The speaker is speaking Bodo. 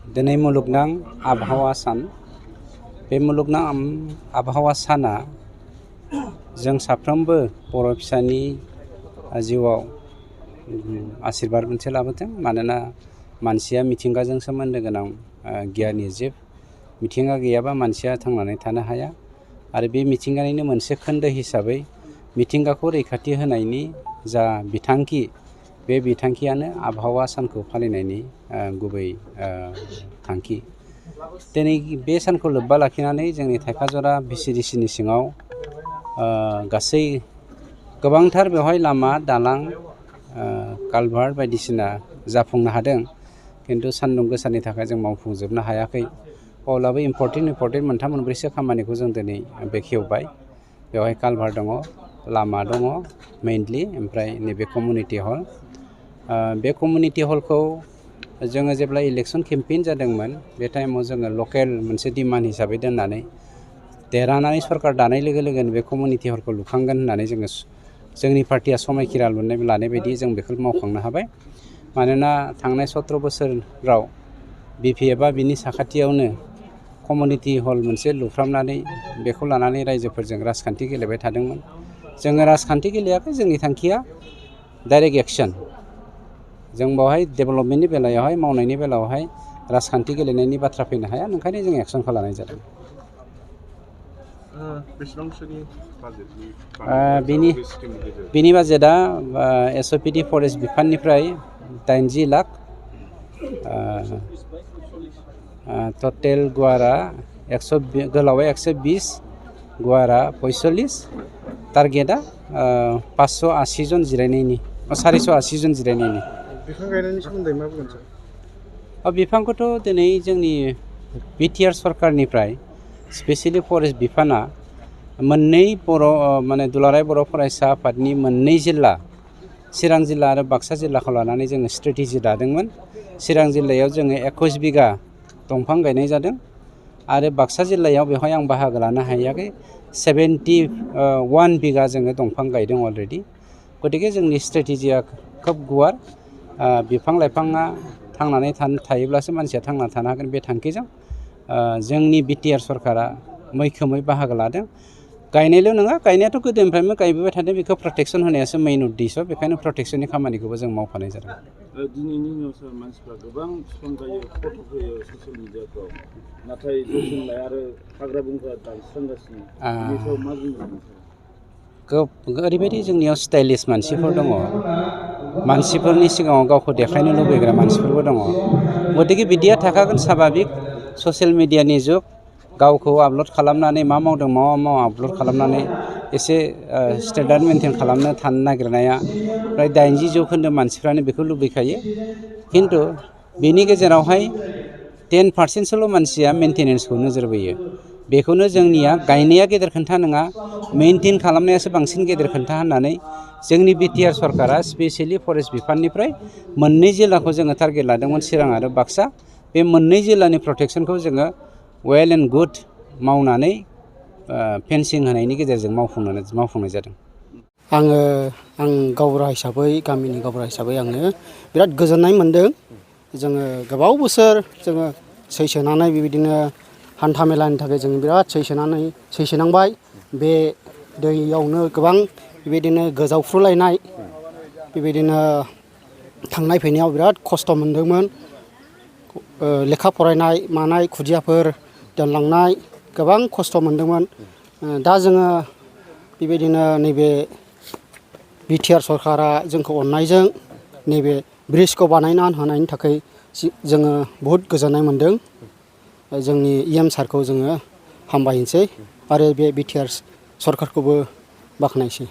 दिनै मुलुगनां आबहावा सान। बे मुलुगनां आबहावा साना जों साफ्रोमबो बर' फिसानि जिउआव आशीर्बाद मोनसे लाबोथों। मानोना मानसिया मिथिंगाजों सोमोन्दो गोनां गियानि जिब। मिथिंगा गैयाबा मानसिया थांनानै थानो हाया। आरो बे मिथिंगानिनो मोनसे खोन्दो हिसाबै मिथिंगाखौ रैखाथि होनायनि जा बिथांखि, बे बिथांखियानो आबहावा सानखौ फालिनायनि गुबै थांखि। दिनै बे सानखौ लोब्बा लाखिनानै जोंनि थाइखाजरा VCDCनि सिङाव गासै गोबांथार बेवहाय लामा, दालां, कालभार्ट बायदिसिना जाफुंनो हादों। किन्तु सान्दुं गोसानि थाखाय जों मावफुंजोबनो हायाखै। अब्लाबो इम्पर्टेन्ट मोनथाम मोनब्रैसो खामानिखौ जों दिनै बेखेवबाय। बेवहाय कालभार्ट दङ, लामा दङ मेइनलि, ओमफ्राय नैबे कमिउनिटि हल। बे कमिउनिटि हलखौ जोङो जेब्ला इलेक्सन केम्पेइन जादोंमोन, बे टाइमाव जोङो लकेल मोनसे डिमान्ड हिसाबै दोननानै देरहानानै सरकार दानाय लोगो लोगोनो बे कमिउनिटि हलखौ लुखांगोन होननानै जोंनि पार्टिया समायखिरा लानाय बायदि जों बेखौ मावखांनो हाबाय। मानोना थांनाय 17 बोसोराव BPFआ बिनि साखाथियावनो कमिउनिटि हल मोनसे लुफ्रामनानै बेखौ लानानै रायजोफोरजों राजखान्थि गेलेबाय थादोंमोन। जोङो राजखान्थि गेलेयाखै, जोंनि थांखिया डाइरेक्ट एक्सन। जों बेवहाय डेभेलपमेन्टनि बेलायावहाय, मावनायनि बेलायावहाय राजखान्थि गेलेनायनि बाथ्रा फैनो हाया। ओंखायनो जों एक्सनखौ लानाय जादों। बिनि बाजेटआ SOPD फरेस्ट बिफाननिफ्राय 80 लाख, टटेल गुवारा गोलावा 120, गुवारा 45, टारगेटआ 580 जन जिरायनायनि, 480 जन जिरायनायनि। बिफां गायनायनि सोमोन्दै मा बुंगोन सार? बिफांखौथ' दिनै जोंनि BTR सरकारनिफ्राय स्पेसियेलि फरेस्ट बिफाना मोननै दुलाराय बर' फरायसा आफादनि मोननै जिल्ला, चिरां जिल्ला आरो बाक्सा जिल्लाखौ लानानै जोङो स्ट्रेटेजि दादोंमोन। चिरां जिल्लायाव जोङो 21 बिगा दंफां गायनाय जादों आरो बाक्सा जिल्लायाव बेवहाय आं बाहागो लानो हायाखै, 71 बिगा जोङो दंफां गायदों अलरेडि। गतिके जोंनि स्ट्रेटेजिया खोब गुवार। बिफां लाइफाङा थांनानै थायोब्लासो मानसिया थांना थानो हागोन, बे थांखिजों जोंनि BTR सरकारा मैखोमै बाहागो लादों। गायनायल' नङा, गायनायाथ' गोदोनिफ्रायनो गायबोबाय थादों, बेखौ प्रटेक्सन होनायासो मेइन उद्देश्य। बेखायनो प्रटेक्सननि खामानिखौबो जों मावफानाय जादों। दिनैनि निउसाव मानसिफ्रा गोबां बिफां गायो, फट' होयो ससियेल मिडियाफ्राव, नाथाय जोथोन लाया आरो हाग्रा बंग्रा दानस्रांगासिनो। बेनि सायाव मा बुंगोन? ओरैबायदि जोंनियाव स्टाइलिश मानसिफोर दङ, मानसिफोरनि सिगाङाव गावखौ देखायनो लुबैग्रा मानसिफोरबो दङ। गतिके बिदिया थाखागोन, साभाबिक। ससियेल मिडियानि जुग, गावखौ आपल'ड खालामनानै मा मावदों मा मावा आपल'ड खालामनानै एसे स्टेन्डार्ड मेनटेन खालामनो थानो नागिरनाया फ्राय 80% मानसिफ्रानो बेखौ लुबैखायो। खिन्थु बेनि गेजेरावहाय 10%सोल' मानसिया मेनटेनेन्सखौ नोजोर बोयो। बेखौनो जोंनिया गायनाया गेदेर खोन्था नङा, मेनटेन खालामनायासो बांसिन गेदेर खोन्था होननानै जोंनि BTR सरकारा स्पेसियेलि फरेस्ट बिफाननिफ्राय मोननै जिल्लाखौ जोङो टारगेट लादोंमोन, चिरां आरो बाक्सा। बे मोननै जिल्लानि प्रटेक्सनखौ जोङो वेल एन्ड गुड मावनानै फेन्सिं होनायनि गेजेरजों मावफुंनाय जादों। आं गावबुरा हिसाबै, गामिनि गावबुरा हिसाबै आङो बिराद गोजोननाय मोन्दों। जोङो गोबाव बोसोर जोङो सैसोनानै बेबायदिनो हान्था मेलानि थाखाय जों बिराद सैसोनांबाय। बे दैयावनो गोबां बेबायदिनो गोजावफ्रुलायनाय, बेबायदिनो थांनाय फैनायाव बिराद खस्थ' मोन्दोंमोन। लेखा फरायनाय मानाय, खुदियाफोर दोनलांनाय, गोबां खस्थ' मोन्दोंमोन। दा जोङो बेबायदिनो नैबे BTR सरकारा जोंखौ अननायजों नैबे ब्रिजखौ बानायना होनायनि थाखाय जोङो बहुद गोजोननाय मोन्दों। जोंनि EM सारखौ जोङो हामबायसै आरो बे BTR सरकारखौबो बाख्नायसै।